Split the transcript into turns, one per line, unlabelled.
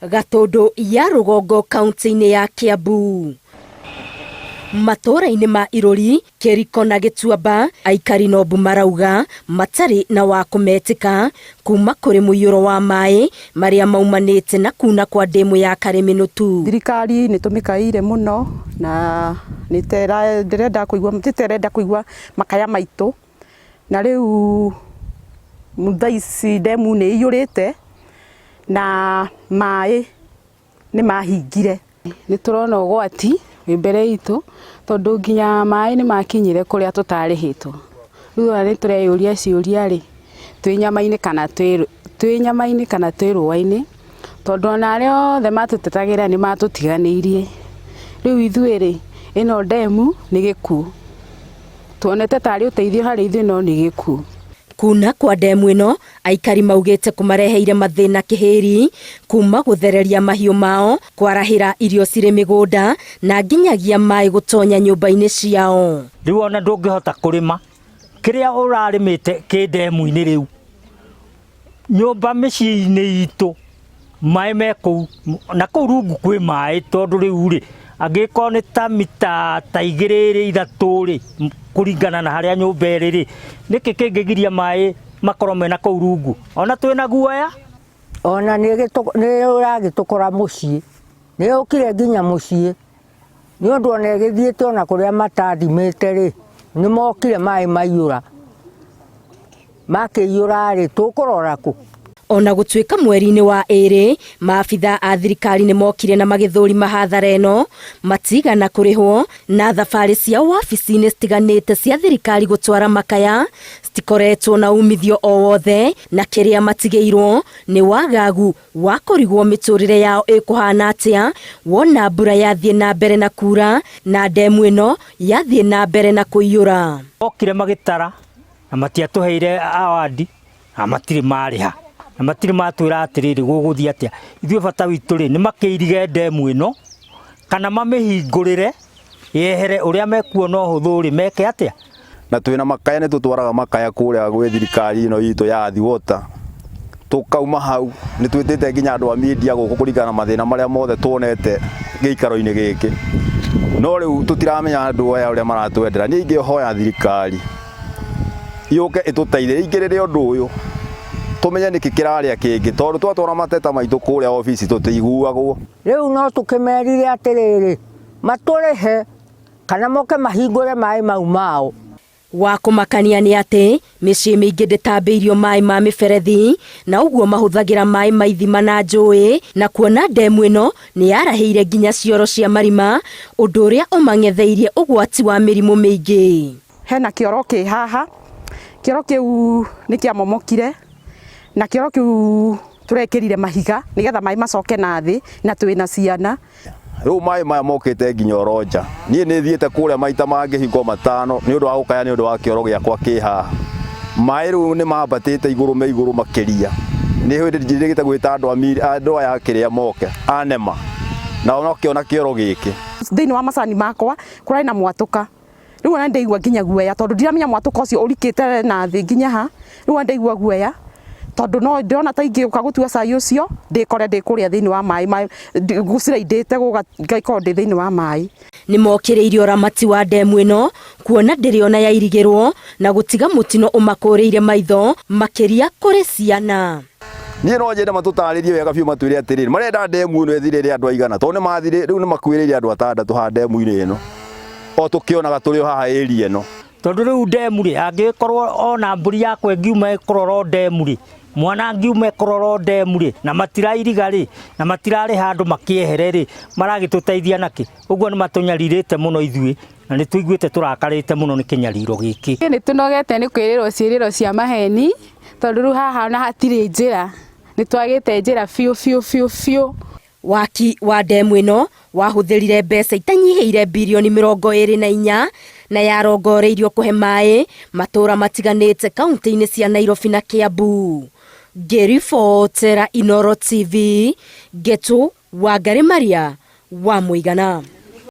Gatũndũ ya rũgongo kaunti-inĩ ya Kiambu. Matũũra-inĩ ma Irũri, Kĩriko na Gĩtuamba, aikari Nobu marauga matarĩ na wa kũmetĩka kuma kũrĩ mũiyũro wa maĩ marĩa maumanĩte na kuna kwa ndemu ya Karĩmĩnũtu.
Thirikari nĩ tũmĩkaĩire mũno na ndĩrenda kũigua tĩterenda kũigua makaya maitũ na rĩu thaa ici ndemu nĩ iyũrĩte na maĩ nĩ mahingire.
Nĩ tũrona ũgwati wĩ mbere itũ tondũ nginya maĩ nĩ makinyire kũrĩa tũtarĩhĩtwo. Rĩu ona nĩ tũreyũria ciũria rĩ, twĩ nyama-inĩ kana twĩ nyama-inĩ kana twĩ rũa-inĩ, tondũ ona arĩa othe matũtetagĩra nĩ matũtiganĩirie. Rĩu ithuĩ rĩ, ĩno ndemu nĩ gĩkuũ. Tuonete tarĩ ũteithio harĩ ithuĩ no nĩ gĩkuũ.
Kuna kwa ndemu ĩno aikari maugĩte kũmareheire mathĩna kĩhĩri kuma gũthereria mahiũ mao, kwarahĩra irio cirĩ mĩgũnda na nginyagia maĩ gũtonya nyũmba-inĩ ciao.
Rĩu ona ndũngĩhota kũrĩma kĩrĩa ũrarĩmĩte kĩ ndemu-inĩ rĩu nyũmba mĩciĩ-inĩ itũ maĩ me kũu na kũu rungu kwĩ maĩ tondũ rĩu rĩ angĩkorwo nĩ ta mita ta igĩrĩ rĩ ithatũ rĩ kũringana na harĩa nyũmba ĩrĩ rĩ nĩkĩ kĩngĩgiria maĩ makorwo mena kũu rungu ona twĩna guoya.
Ona nĩ ũragĩtũkora mũciĩ, nĩ yũkire nginya mũciĩ, nĩ ũndũ ona ĩgĩthiĩte ona kũrĩa matathimĩte rĩ, nĩ mokire maĩ maiyũra, makĩiyũra rĩ, tũkũrora kũ?
Ona gũtuĩka mweri-inĩ wa ĩrĩ maabitha a thirikari nĩ mokire na magĩthũrima hathara ĩno, matigana kũrĩhwo na thabarĩ cia wabici-inĩ citiganĩte cia thirikari gũtwara makaya citikoretwo na umithio o wothe, na kĩrĩa matigĩirwo nĩ wagagu wa kũrigwo mĩtũrĩre yao ĩkũhana atĩa wona mbura yathiĩ na mbere na kura na ndemu ĩno yathiĩ na mbere na kũiyũra.
Okire magĩtara na matiatũheire award na matirĩ marĩha na matirĩ matwĩra atĩrĩrĩ gũgũthiĩ atĩa. Ithuĩ bata witũ rĩ nĩ makĩirige ndemu ĩno kana mamĩhingũrĩre yehere ũrĩa mekuona ũhũthũ rĩ meke atĩa.
Na twĩna makaya nĩ tũtwaraga makaya kũrĩa gwĩ thirikari ĩno itũ ya Athi Water, tũkauma hau nĩ twĩtĩte nginya andũ a media gũkũ kũringana na mathĩna marĩa mothe tuonete gĩikaro-inĩ gĩkĩ, no rĩu tũtiramenya andũ aya ũrĩa maratwendera. Niĩ ingĩhoya thirikari yũke ĩtũteithie ĩingĩrĩre ũndũ ũyũ tũmenye nĩkĩ kĩrarĩa kĩngĩ, tondũ twatwara mateta maitũ kũrĩa obici tũtiiguagwo.
Rĩu no tũkĩmerire atĩrĩrĩ, matũrĩhe kana moke mahingũre maĩ mau mao.
Wa kũmakania nĩ atĩ mĩciĩ mĩingĩ ndĩtambĩirio maĩ ma mĩberethi na ũguo mahũthagĩra maĩ ma ithima na njũĩ, na kuona ndemu ĩno nĩ yarahĩire nginya cioro cia marima, ũndũ ũrĩa ũmang'etheirie ũgwati wa mĩrimũ mĩingĩ.
Hena kĩoro kĩ haha, kĩoro kĩu nĩ kĩamomokire na kĩoro kĩu tũrekĩrire mahiga nĩgetha maĩ macoke na thĩ na twĩna ciana.
Rĩu maĩ maya mokĩte nginya oro nja. Niĩ nĩ thiĩte kũrĩa maita mangĩ hingo matano nĩ ũndũ wa gũkaya nĩ ũndũ wa kĩoro gĩakwa kĩ haha. Maĩ rĩu nĩ mambatĩte igũrũ me igũrũ makĩria. Nĩ hĩndĩ njĩrĩgĩte gwĩta andũ a andũ aya a kĩrĩa moke a NEMA nao makĩona kĩoro gĩkĩ.
Thĩinĩ wa macani makwa kũrarĩ na mwatũka. Rĩu ona nĩndaigua nginya guoya tondũ ndiramenya mwatũka ũcio ũrikĩte na thĩ nginya ha. Rĩu ona ndaigua guoya tondũ no ndĩrona ta ingĩũka gũtua cai ũcio ndĩkore ndĩ kũrĩa thĩinĩ wa maĩ, gũciraindĩte ngakorwo ndĩ thĩinĩ wa maĩ.
Nĩ mokĩrĩire ũramati wa ndemu ĩno kuona ndĩrĩ ona yairigĩrwo na gũtiga mũtino ũmakũrĩire maitho makĩria kũrĩ ciana.
Niĩ no nyende matũtarĩrie wega biũ matwĩre atĩrĩrĩ, marenda ndemu ĩno ĩthirĩre andũ aigana, tondũ nĩ mathirĩ, rĩu nĩ makuĩrĩire andũ atandatũ haha ndemu-inĩ ĩno, o tũkĩonaga tũrĩ o haha area ĩno.
Tondũ rĩu ndemu rĩ, angĩgĩkorwo ona mbũri yakwa ĩngiuma ĩkũrora o ndemu rĩ, mwana angiuma ĩkũrora o ndemu rĩ, na matirairiga rĩ, na matirarĩha andũ makĩehere rĩ, maragĩtũteithia nakĩ? Ũguo nĩ matũnyarirĩte mũno ithuĩ, na nĩ tũiguĩte tũrakarĩte mũno nĩ kĩnyariro gĩkĩ.
Nĩ tũnogete nĩ kwĩrĩrwo ciĩrĩro cia maheni, tondũ rĩu haha ona hatirĩ njĩra, nĩ twagĩte njĩra biũ biũ biũ biũ.
Waki wa ndemu ĩno wahũthĩrire mbeca itanyihĩire birioni 24 na yarongoreirio kũhe maĩ matũũra matiganĩte kaunti-inĩ cia Nairobi na Kiambu. Ngĩribotera Inooro TV, Ngetu Wangarĩ Maria wa Mũigana.